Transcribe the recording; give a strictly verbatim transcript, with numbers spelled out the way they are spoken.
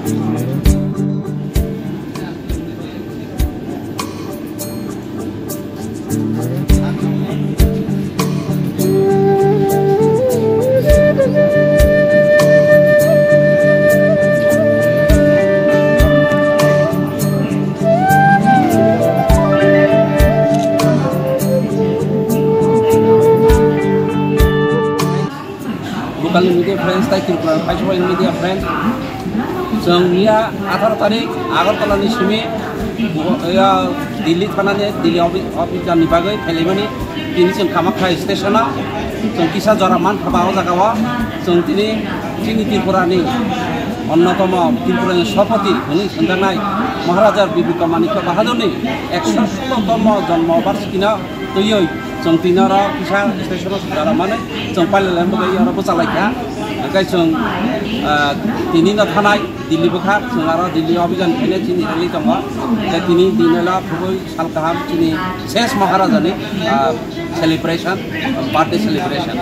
Local media friends tai Tripura Paishobai media friends, chwng miya atharo tarik Agartala ni simi, ya, Delhi thana ni Delhi office ni bagwi phelaimani tini chwng Kamakhya station o chwng kisa jora man thaba o jaga o chwng tini chini Tripura ni onnotomo Tripura ni sopoti hwnwi swnjaknai Maharaja Bibir Manikya Bahadur ni ekso solo tomo jonmo barshiki no twiwi chwng tini oro kisa station o sujara mani chwng pailele bagwi oro bwchalaikha. Hwnkhe chwng, ah, tini no thanai Delhi bwkha, chwng aro Delhi o abhijan khainai chini rally tongo. Hwnkhe tini dinelo phugwi sal kaham chini ses Maharaja ni, ah, celebration, birthday celebration.